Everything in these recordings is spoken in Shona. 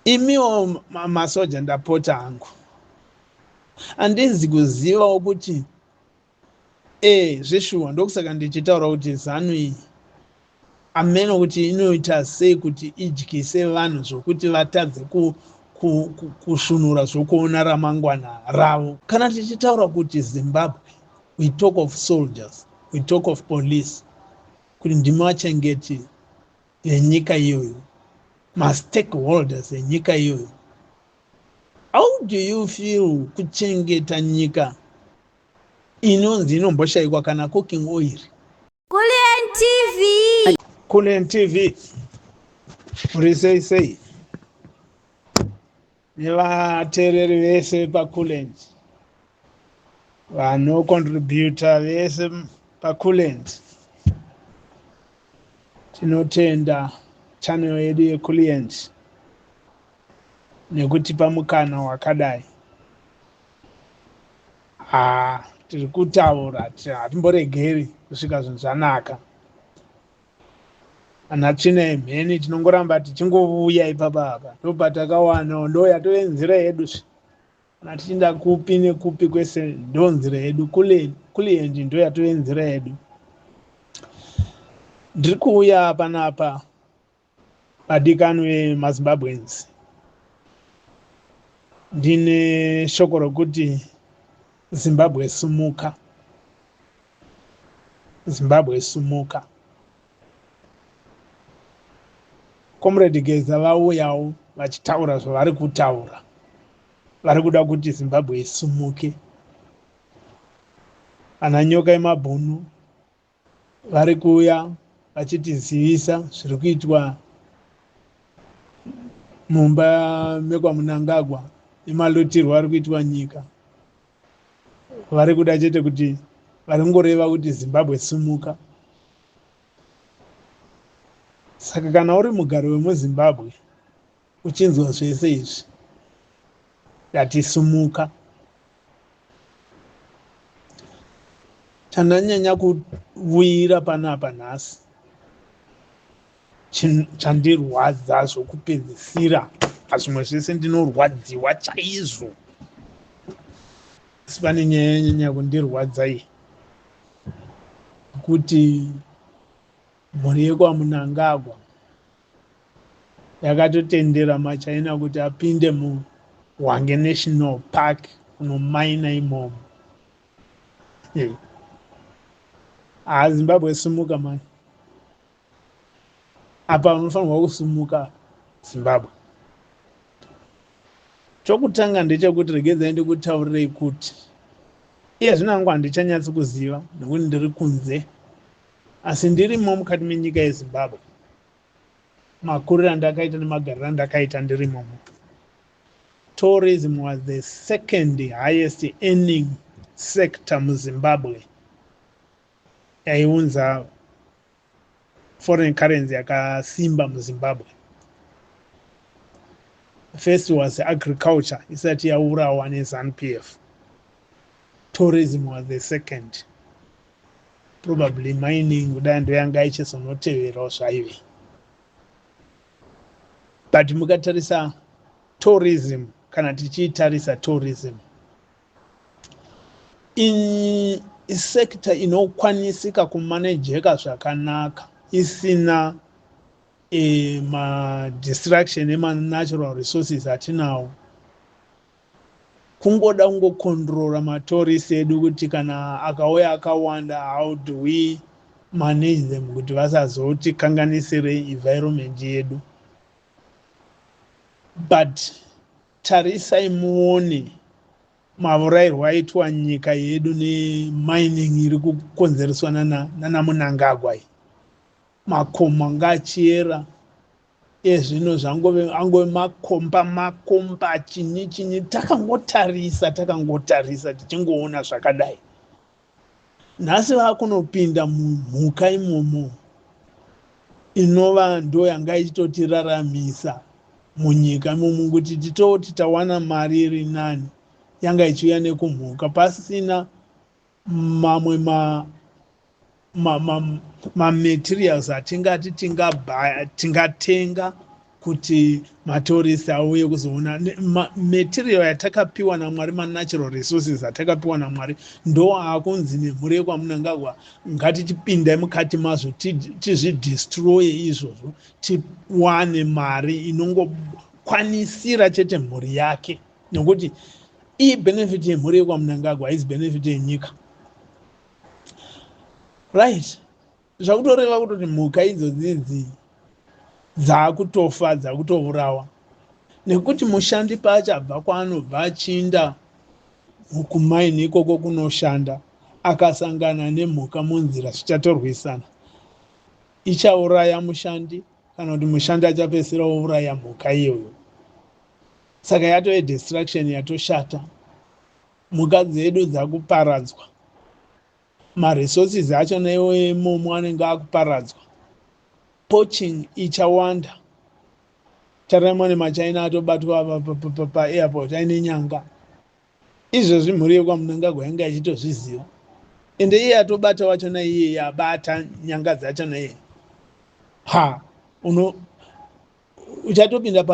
Imiwo masoja, ndapota hangu, handizi kuzivawo kuti zveshuwa. Ndokusaka ndichitaura kuti ZANU iyi, ameno kuti inoita sei kuti idyise vanhu zvokuti vatadze kusvunura zvokuona ramangwana ravo. Kana tichitaura kuti Zimbabwe, we talk of soldiers, we talk of police, kuti ndimi vachengeti venyika iyoyo, mastakeholders enyika iyoyo. How do you feel kuchengeta nyika inonzi inomboshayikwa kana cooking oil? Kulen TV. Kulen TV, muri sei sei nevateereri vese paCulent, vanocontributa vese paCulent? Tinotenda channel yedu yeCulient nekutipa mukana wakadai. Ha, tiri kutaura, hatimboregeri kusvika zvinhu zvanaka. Ana tsvina yemheni, tinongoramba tichingovuya ipapa apa, ndopatakawana, ndo yatove nzira yedu. Kana tichinda kupi nekupi kwese, ndo nzira yedu. Kulient ndo yatove nzira yedu. Ndiri kuuya panapa, vadikani vemaZimbabweans, ndine shoko rokuti Zimbabwe sumuka, Zimbabwe sumuka. Comrade Geza vauyawo vachitaura zvavari kutaura, vari kuda kuti Zimbabwe isumuke. Ana nyoka yemabhunu vari kuuya vachitizivisa zviri kuitwa mumba mekwaMunangagwa nemalotirwo ari kuitwa nyika. Vari kuda chete kuti, vari kungoreva kuti Zimbabwe sumuka. Saka kana uri mugari wemuZimbabwe uchinzwa zvese izvi, ndatisumuka. Chandanyanya kuvuyira panapa nhasi, chandirwadza zvokupedzisira pazvimwe zvese, ndinorwadziwa chaizvo, asi pane nyaya yanyanya kundirwadza iyi, kuti mhuri yekwaMunangagwa yakatotendera maChina kuti apinde muHwange National Park kunomaina imomo. Ha, Zimbabwe sumuka mani, apa unofanirwa kusumuka, Zimbabwe. Chokutanga ndechekuti, regedzai ndikutaurirei kuti iye zvino hangu handichanyatsi kuziva nekuti ndiri kunze, asi ndirimo mukati menyika yeZimbabwe. Makuriro andakaita nemagariro andakaita ndirimomo, tourism was the second highest earning sector muZimbabwe, yaiunza foreign currency yakasimba muZimbabwe. First was agriculture, isati yaurawa neZANU PF. Tourism was the second, probably mining kudai ndo yanga ichizonoteverawo zvaive. But mukatarisa tourism, kana tichiitarisa tourism, isector inokwanisika kumanejeka zvakanaka, isina madistraction emanatural resources atinawo. Kungoda kungocontrola matourist edu, kuti kana akauya akawanda, how do we manage them kuti vasazotikanganisire environment yedu? But tarisai muone maurayirwo aitwa nyika yedu nemining iri kukonzereswa nanaMunangagwa iyi. Makomo anga achiyera, ezvino zvangove angove makomba makomba, chinyi chinyi. Takangotarisa, takangotarisa, tichingoona zvakadai. Nhasi vakunopinda mumhuka imomo, inova ndo yanga ichitotiraramisa munyika imomo, kuti titoti tawana mari iri nani, yanga ichiuya nekumhuka, pasina mamwe mamaterials atingati tingatenga. Kuti matourist auye kuzoona material yatakapiwa naMwari, manatural resources atakapiwa naMwari, ndo aakunzi nemhuri yekwaMnangagwa ngatichipindai mukati mazvo, tizvidestroye izvozvo, tiwane mari inongokwanisira chete mhuri yake, nekuti iyi benefit yemhuri yekwaMnangagwa haisi benefit yenyika, right? Zvakutoreva kutoti mhuka idzodzidzi dzakutofa, dzakutourawa, nekuti mushandi paachabva kwaanobva achinda kumaini ikoko kunoshanda, akasangana nemhuka munzira, zvichatorwisana. Ichauraya mushandi, kana kuti mushandi achapedzisira ouraya mhuka iyoyo. Saka yatove destruction yatoshata. Mhuka dzedu dzakuparadzwa, maresources achona iwo imomo anenge akuparadzwa, poaching ichawanda. Taraimone maChina atobatwa paairport aine nyanga. Izvozvi mhuri yekwaMnangagwa yanga ichitozviziva, ende iye atobata wachona, iye abata nyanga dzachona iye, ha, uno uchatopinda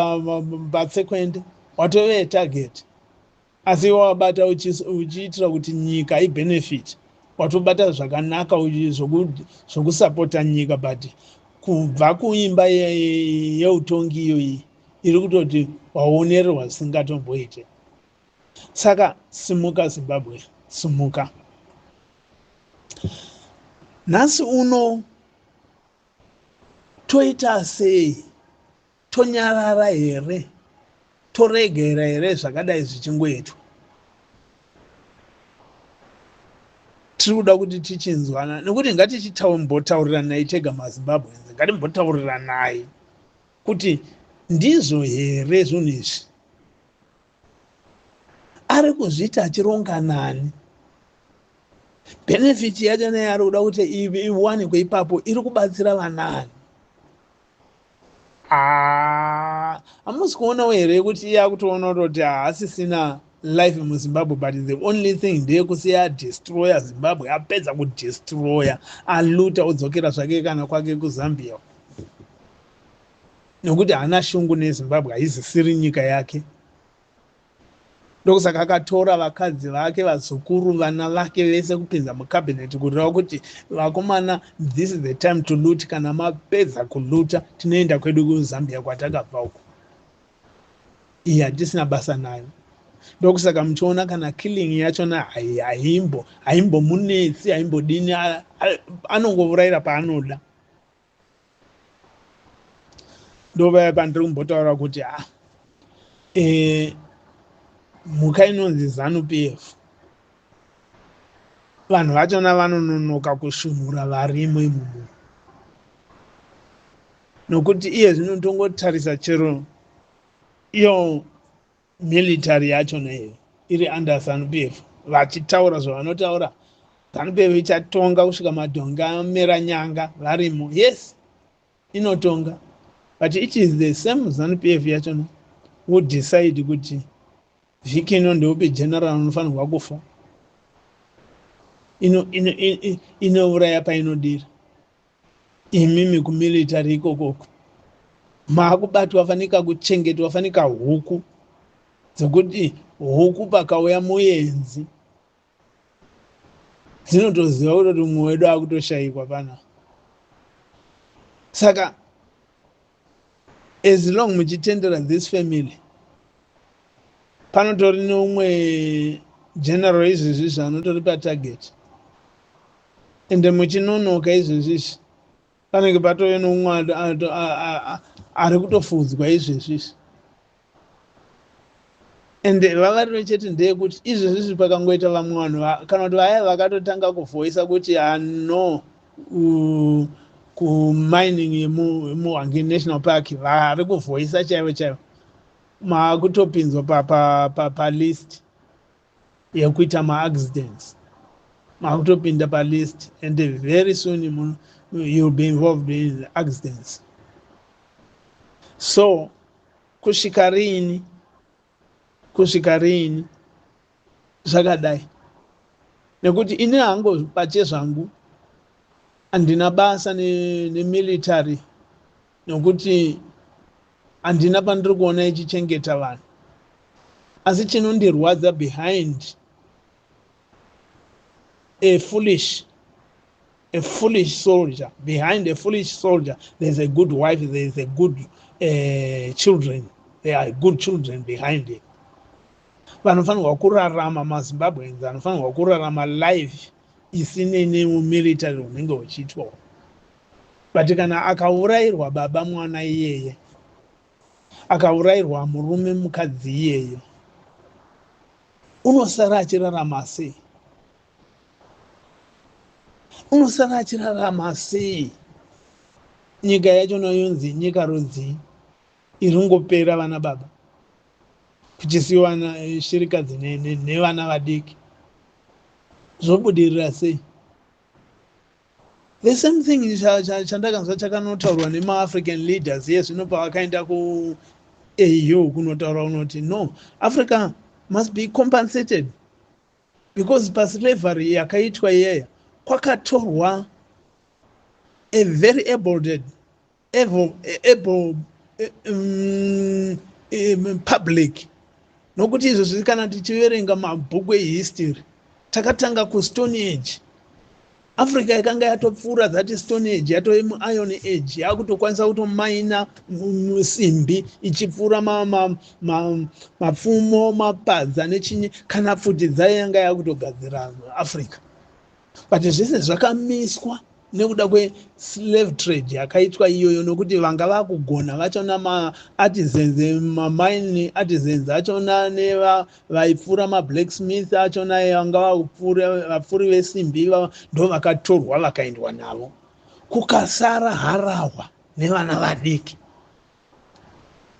patsekwende, watove target. Asi wabata uchiitira kuti nyika ibenefit, watobata zvakanaka zvokusapota nyika, but kubva kuimba yeutongi iyoyi iri kutoti waonererwa zvisingatomboite. Saka simuka Zimbabwe, simuka. Nhasi uno toita sei? Tonyarara here? Toregera here zvakadai zvichingoitwa? Tiri kuda kuti tichinzwana, nekuti ngatichimbotauriranai tega maZimbabweans, ngatimbotauriranai kuti ndizvo here zvinhu izvi? Ari kuzviita achironga nani? Benefit yacho naye ari kuda kuti iwanikwe ipapo iri kubatsira vanani? Hamusi kuonawo here kuti iye akutoona kutoti haasisina life muZimbabwe, but the only thing ndeyekusiya adestroya Zimbabwe, apedza kudestroya, aluta, odzokera zvake kana kwake kuZambia, nekuti haana shungu neZimbabwe, haizisiri nyika yake. Ndokusaka akatora vakadzi vake, vazukuru, vana vake vese kupinza mucabinet, kureva kuti vakomana, this is the time to loot. Kana mapedza kuluta, tinoenda kwedu kuZambia kwatakabva uko, iyi hatisina basa nayo. Ndokusaka muchiona kana killing yachona haimbo haimbomunetsi, haimbodini, anongourayira paanoda. Ndovaya pandiri kumbotaura kuti ah, mhuka inonzi ZANU PF, vanhu vachona vanononoka kushumura varimo imomo, nokuti iye zvino tongotarisa chero iyo military yachona iyo iri under ZANU PF, vachitaura zvavanotaura, ZANU PF ichatonga kusvika madhongi amera nyanga varimo. Yes, inotonga, but it is the same ZANU PF yachona who decide kuti vhiki ino ndeupi general unofanirwa kufa. Inouraya painodira. Imimi kumilitary ikokoko maakubatwa fanika kuchengetwa fanika huku dzekuti huku pakauya muenzi dzinotoziva kutoti mumwe wedu akutoshayikwa pana. Saka as long muchitendera this family, panotori neumwe general izvezvizvi anotori patarget, ende muchinonoka izvezvizvi panenge patove neumwe ari kutofudzwa izvezvizvi. Ende vavariro chete ndeyekuti izvezvizvi pakangoita vamwe vanhu kana kuti vaya vakatotanga kuvhoisa kuti ano kumining yemuHwange National Park, vari kuvhoisa chaivo chaivo, maakutopinzwa palist yekuita maaccidents, maakutopinda palist, and very soon you'll be involved in accidents. So kusvika riini? Kusvika riini zvakadai? Nekuti ini hangu pachezvangu handina basa nemilitary, nekuti Handina pandiri kuona ichichengeta vanhu. Asi chinondirwadza, behind a foolish soldier, behind a foolish soldier there's a good wife, there's a good children, there are good children behind it. Vanofanirwa kurarama, maZimbabweans anofanirwa kurarama life isinei nemumilitary unenge uchiitwawo. But kana akaurayirwa baba mwana iyeye, akaurayirwa murume mukadzi iyeye, unosara achirarama sei? Unosara achirarama sei? Nyika yachona yonzi nyika rudzii iri kungopera vana baba, kuchisiyiwa shirikadzi nevana vadiki? Zvobudirira sei? The same thing chandakanzwa chakanotaurwa nemaAfrican leaders iye zvino pavakaenda kuAU kunotaura, unoti, "No, Africa must be compensated," because paslavery yakaitwa iyeya kwakatorwa a very able public. Nokuti izvozvi kana tichiverenga mabhuku ehistory, takatanga kustone age. Africa yakanga yatopfuura that stone age, yatove muiron age, yakutokwanisa kutomaina simbi ichipfuura mapfumo, mapadza nechinyi, kana pfuti dzayo yanga yakutogadzira Africa. But zvese zvakamiswa nekuda kweslave trade yakaitwa iyoyo, nokuti vanga vakugona vachona, maartisans, mamine artisans achona, nevaipfuura, mablacksmith achona, vanga vapfuri vesimbi, ndo vakatorwa vakaendwa navo, kukasara harahwa nevana vadiki.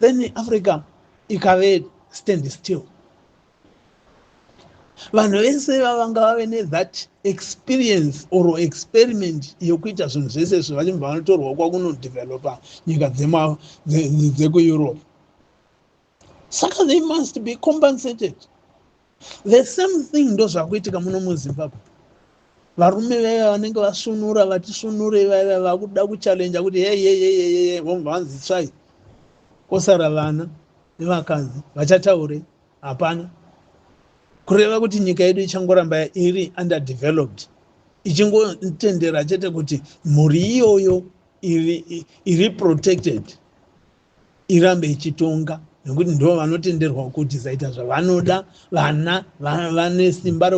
Then Africa ikave stand still. Vanhu vese vavanga vave nethat experience or experiment yokuita zvinhu zvese izvo, vachibva vanotorwa kwakunodevelopa nyika dzekuEurope. Saka they must be compensated. The same thing ndo zvakuitika muno muZimbabwe. Varume vaiva vanenge vasvunura, vatisvunure, vaiva vakuda kuchallenja kuti heyeyeyeye, vobva vanzi tsvai, kosara vana nevakadzi. Vachataurei? Hapana. Kureva kuti nyika yedu ichangoramba iri underdeveloped, ichingotendera chete kuti mhuri iyoyo iri protected irambe ichitonga, nekuti ndo vanotenderwa kudhisaita zvavanoda. Vana vane simba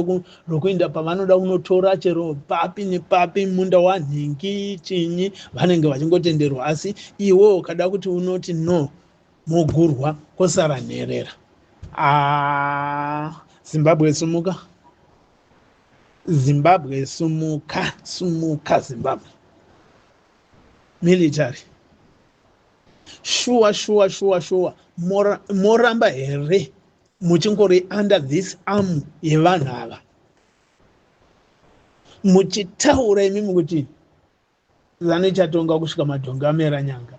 rokuenda pavanoda kunotora chero papi nepapi, munda wanhingi chinyi, vanenge vachingotenderwa. Asi iwe ukada kuti unoti no, mogurwa, kosara nherera. Ah, Zimbabwe sumuka, Zimbabwe sumuka, sumuka Zimbabwe. Military, shuwa shuwa shuwa shuwa, moramba here muchingori under this arm yevanhu ava, muchitaura imimi kuti ZANU ichatonga kusvika madhongi amera nyanga?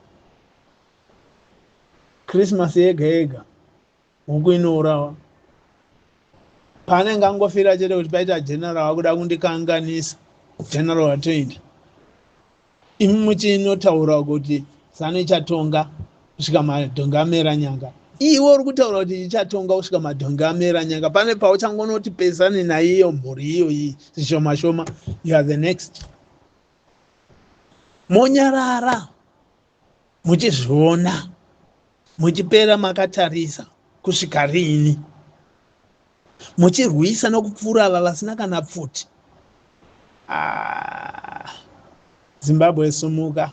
Christmas yega yega huku inourawa. Paanenge angofira chete kuti paita general akuda kundikanganisa, general watoenda. Imi muchinotaura kuti ZANU ichatonga kusvika madhongi amera nyanga. Iwe uri kutaura kuti ichatonga kusvika madhongi amera nyanga, pane pauchangonoti pesane naiyo mhuri iyoyi zvishoma shoma, you are the next. Monyarara muchizviona, muchipera makatarisa kusvika rini, muchirwisa nokupfuura ava vasina kana pfuti? Ah, Zimbabwe sumuka.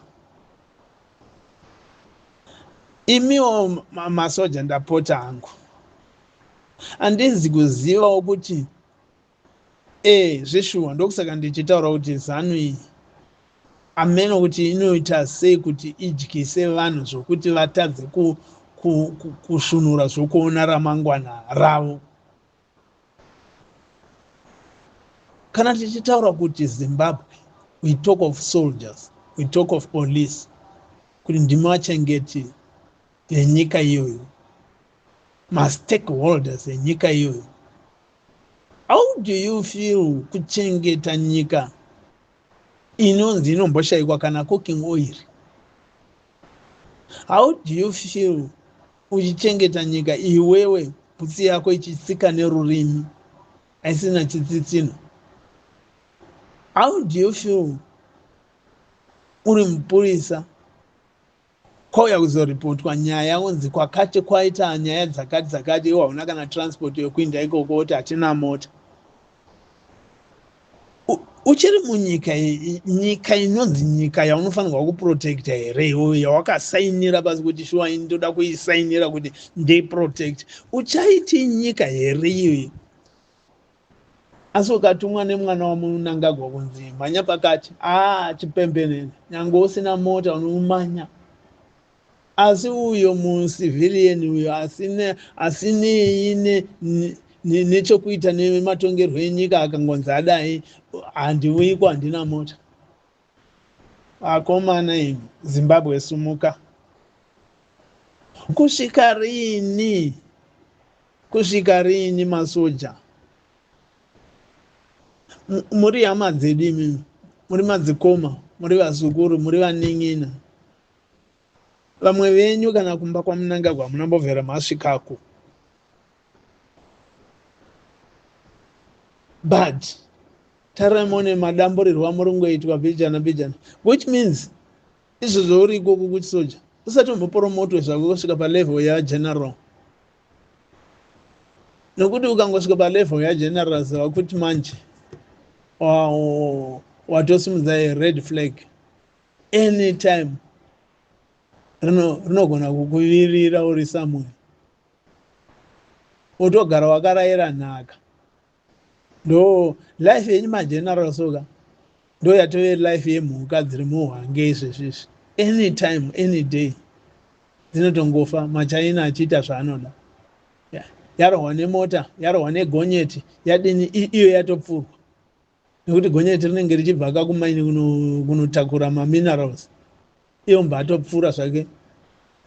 Imiwo masoja, ndapota hangu, handizi kuzivawo kuti zveshuwa. Ndokusaka ndichitaura kuti ZANU iyi ameno kuti inoita sei kuti idyise vanhu zvokuti vatadze kusvunura zvokuona ramangwana ravo. Kana tichitaura kuti Zimbabwe, we talk of soldiers, we talk of police, kuti ndimi vachengeti venyika iyoyo, mastakeholders enyika iyoyo. How do you feel kuchengeta nyika inonzi inomboshayikwa kana cooking oil? How do you feel uchichengeta nyika iwewe putsi yako ichitsika nerurimi haisina chitsitsino? How do you feel uri mupurisa kwauya kuzoripotwa nyaya kunzi kwakati kwaita nyaya dzakati dzakati, iwe hauna kana transport yekuinda ikoko, kuti hatina mota? Uchiri munyika, nyika inonzi nyika yaunofanirwa kuprotecta here iwewe, yawakasainira pasi kuti shuwa ini ndoda kuisainira kuti ndeiprotect? Uchaiti nyika here iyoyi? Asi ukatumwa nemwana waMunangagwa kunzi mhanya pakati, a chipembenene, nyange usina mota unomanya. Asi uyo mucivilian uyo asinei nechokuita nematongerwo enyika akangonzi adai, handiuyiko, handina mota. Akomana imi, Zimbabwe sumuka. Kusvika riini? Kusvika riini? Masoja, muri hama dzedu imimi, muri madzikoma, muri vazukuru, muri vanin'ina. Vamwe venyu kana kumba kwaMunangagwa munambobvera masvikako, but tarirai muone madamburirwo amuri kungoitwa mbijana mbijana, which means izvozvo uri ikoko kuchisoja usati umbopromotwe zvako kusvika palevel yageneral, nokuti ukangosvika palevel yageneral, ziva kuti manje watosimudza red flag. Anytime rinogona kukuvirira uri somewhere, wotogara wakarayira nhaka. Ndo life yenyu mageneral soka, ndo yatove life yemhuka dziri muhwange izvezvizvi. Anytime, any day dzinotongofa, maChina achiita zvaanoda. Yarohwa nemota, yarohwa negonyeti, yadini, iyo yatopfurwa, nekuti gonyeti rinenge richibva kakumaini kunotakura maminerals. Iyo mbva atopfuura zvake,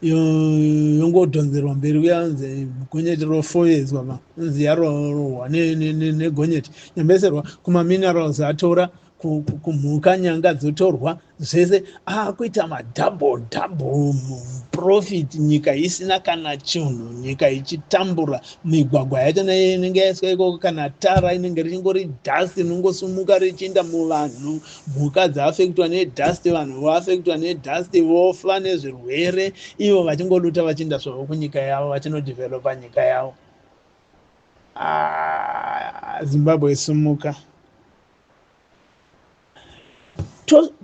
yongodhonzerwa mberi kuyanzi gonyeti rofoyedzwa, ma nzi yarohwa negonyeti, nyambeserwa kumaminerals, atora kumhuka, nyanga dzotorwa, zvese akuita madouble double profit, nyika isina kana chinhu, nyika ichitambura. Migwagwa yacho inenge yaiswa ikoko, kana tara inenge richingori dust rinongosumuka richiinda muvanhu. Mhuka dzaafektwa nedust, vanhu voafektwa nedust, vofa nezvirwere, ivo vachingoluta vachiinda zvavo kunyika yavo vachinodhevhelopa nyika yavo. Ah, Zimbabwe sumuka.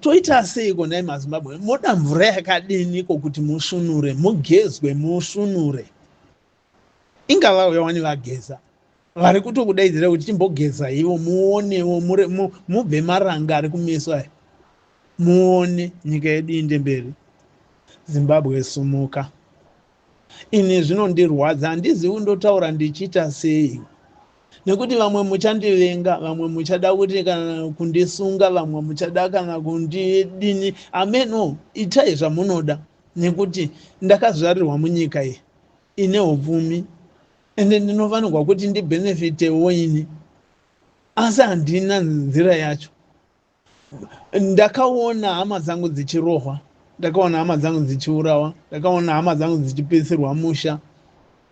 Toita seiko nhai maZimbabwe? Moda mvura yakadiniko kuti musvunure, mugezwe, musvunure? Ingava wani vageza vari kutokudaidzira kuti chimbogeza ivo, muonewo, mubve maranga ari kumeso aya, muone nyika yedu inde mberi. Zimbabwe sumuka. Ini zvinondirwadza, handizivi ndotaura ndichiita sei, nekuti vamwe muchandivenga, vamwe muchada kuti kana kundisunga, vamwe muchada kana kundidini. Ameno, itai zvamunoda, nekuti ndakazvarirwa munyika iyi ine upfumi, ende ndinofanirwa kuti ndibhenefitewo ini, asi handina nzira yacho. Ndakaona hama dzangu dzichirohwa, ndakaona hama dzangu dzichiurawa, ndakaona hama dzangu dzichipisirwa musha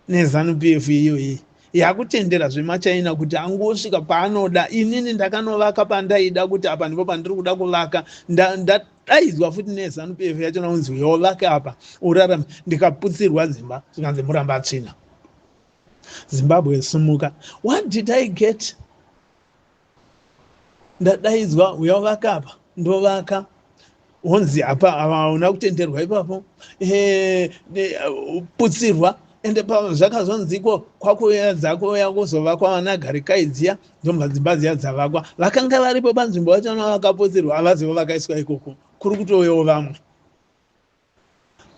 neZANU PF iyoyi yakutendera zvemaChina kuti angosvika paanoda. Inini ndakanovaka pandaida kuti apa ndipo pandiri kuda kuvaka. Ndadaidzwa futi neZANU PF yachona kunzi yovake apa urarame, ndikaputsirwa dzimba, zvikanzi muramba tsvina. Zimbabwe sumuka. What did I get? Ndadaidzwa, uya uvaka apa, ndovaka, honzi apa hauna kutenderwa ipapo, putsirwa. Ende zvakazonziko kwakuuya dzakuuya kuzovakwa vana garikai dziya, ndomva dzimba dziya dzavakwa. Vakanga varipo panzvimbo vachona vakaputsirwa havazivo vakaiswa ikoko, kuri kutouyawo vamwe.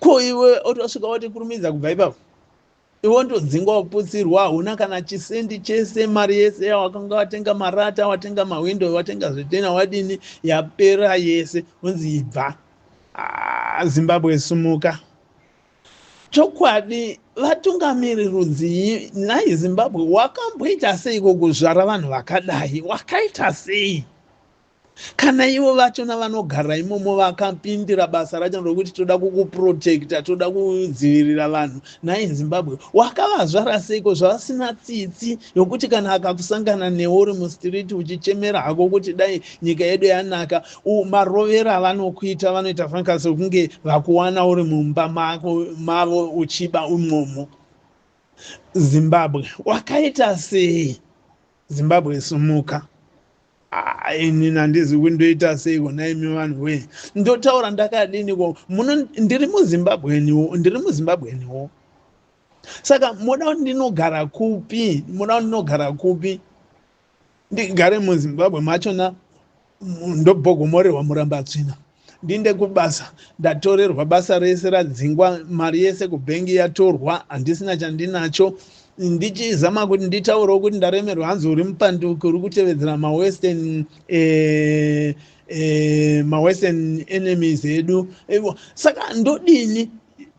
Ko iwe otosvika woti kurumidza kubva ipapo, iwe ndodzingwa, waputsirwa, hauna kana chisendi chese. Mari yese yawakanga watenga marata, watenga mahwindo, watenga zvidhena, wadini, yapera yese, unzi ibva. Ah, Zimbabwe sumuka. Chokwadi, vatungamiri rudzii nhai? Zimbabwe wakamboita seiko kuzvara vanhu vakadai? Wakaita sei? Kana ivo vachona vanogara imomo vakapindira basa racho rokuti toda kukuprotecta, toda kudzivirira vanhu. Nhai Zimbabwe, wakavazvara seiko zvavasina tsitsi yokuti kana akakusangana newe uri mustreet uchichemera hako kuti dai nyika yedu yanaka, marovero avanokuita vanoita fanika sekunge vakuwana uri mumba mako mavo uchiba umomo. Zimbabwe, wakaita sei? Zimbabwe, sumuka. Ah, inini handizi kuti ndoita seiko naimi vanhu wee. Ndotaura ndakadiniko? Muno ndiri muZimbabweniwo, ndiri muZimbabweniwo. Saka moda kuti ndinogara kupi? Moda kuti ndinogara kupi? Ndigare muZimbabwe machona ndobhogomorerwa murambatsvina, ndinde kubasa ndatorerwa basa rese, radzingwa, mari yese kubhengi yatorwa, handisina chandinacho. Ndichizama kuti nditaurewo kuti ndaremerwa, hanzi uri mupanduki, uri kutevedzera mawestern mawestern enemies edu. Saka ndodini?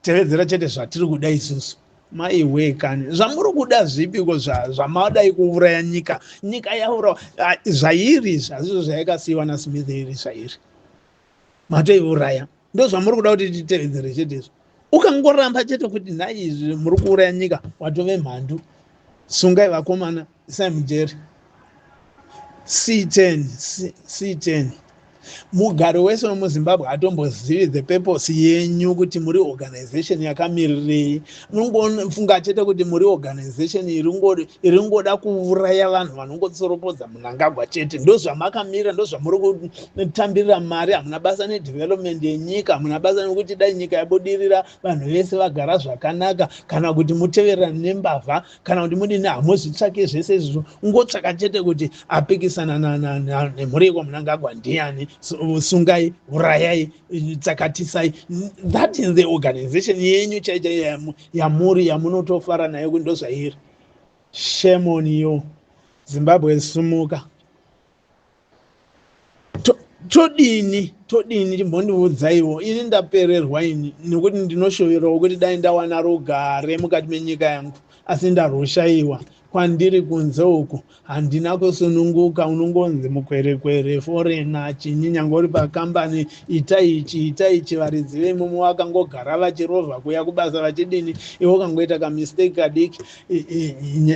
Tevedzera chete zvatiri kuda isusu. Maiwe kani, zvamuri kuda zvipiko zvamadai kuuraya nyika? Nyika yaura zvairi, zvazvizvo zvayakasiyiwa naSmith iri zvairi, matoiuraya. Ndo zvamuri kuda kuti titevedzere chete izvo. Ukangoramba chete kuti nhai izvi muri kuuraya nyika, watove mhandu. Sungai vakomana, isai mujeri. C10 C10, mugari wese wemuZimbabwe hatombozivi the purpose yenyu, kuti muri organization yakamirirei. Munongofunga chete kuti muri organization iri ngoda kuuraya vanhu vanongotsoropodza Munangagwa chete. Ndo zvamakamirira, ndo zvamuri kutambirira mari. Hamuna basa nedevelopment yenyika, hamuna basa nekuti dai nyika yabudirira, vanhu vese vagara zvakanaka, kana kuti mutevererani nembavha, kana kuti mudini. Hamuzvitsvake zvese izvozvo. Ungotsvaka chete kuti apikisana nemhuri yekwaMunangagwa ndiani, sungai, urayai, tsakatisai. That is the organization yenyu chaichai yamuri, yamunotofara nayo kuti ndozvairi. Shame on you. Zimbabwe, sumuka. Todini? Todini? Chimbondiudzaiwo ini, ndapererwa ini, nekuti ndinoshoverwawo kuti dai ndawana rugare mukati menyika yangu, asi ndarushayiwa. Kwandiri kunze uku handina kusununguka. Unongonzi mukwerekwere, foreigner, chinyi. Nyange uri pakambani, ita ichi, ita ichi, varidzi veimomo vakangogara vachirovha kuya kubasa vachidini. Iwe ukangoita kamistake kadiki,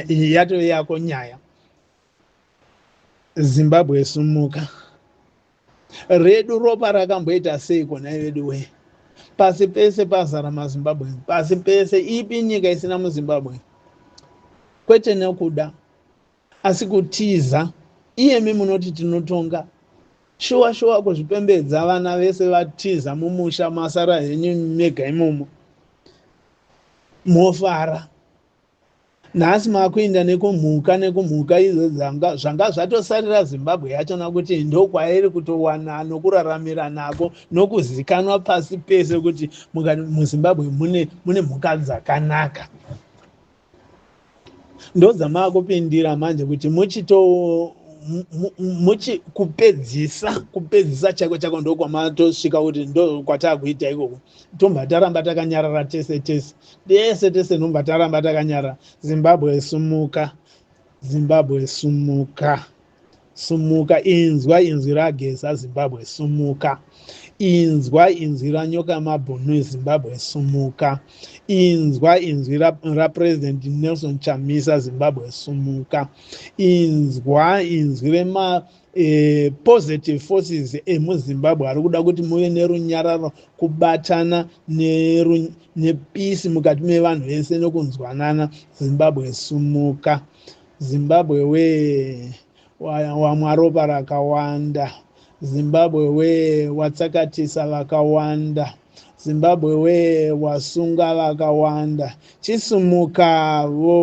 yatove yako nyaya. Zimbabwe, sumuka. Redu ropa rakamboita seiko nhai vedu wee? Pasi pese pazara maZimbabwe, pasi pese. Ipi nyika isina muZimbabwe? Kwete nekuda, asi kutiza. Iyemi munoti tinotonga shuwa shuwa, kuzvipembedza. Vana vese vatiza mumusha, masara henyu mega imomo, mofara. Nhasi makuinda nekumhuka, nekumhuka idzo zvanga zvatosarira Zimbabwe yachona, kuti ndokwairi kutowana nokuraramira nako nokuzikanwa pasi pese kuti muZimbabwe mune mhuka dzakanaka. Ndodzamaakupindira manje kuti muchito muchi kupedzisa, kupedzisa chaiko chaiko. Ndokwamatosvika kuti ndo kwataakuita ikoko. Tombva taramba takanyarara tese tese tese tese, ndombva taramba takanyarara. Zimbabwe, sumuka. Zimbabwe, sumuka, sumuka. Inzwa inzwi raGeza. Zimbabwe, sumuka. Inzwa inzwi raNyoka Mabhunu. Zimbabwe, sumuka. Inzwa inzwi raPresident Nelson Chamisa. Zimbabwe, sumuka. Inzwa inzwi rema positive forces emuZimbabwe ari kuda kuti muve nerunyararo, kubatana nepeace mukati mevanhu vese nokunzwanana. Zimbabwe, sumuka. Zimbabwe we, wamwa ropa rakawanda. Zimbabwe we, watsakatisa vakawanda. Zimbabwe we, wasunga vakawanda. Chisumukavo,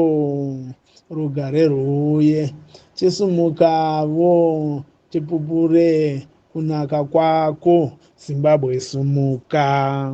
rugare rwuuye. Chisumukavo, tipupure kunaka kwako. Zimbabwe, sumuka.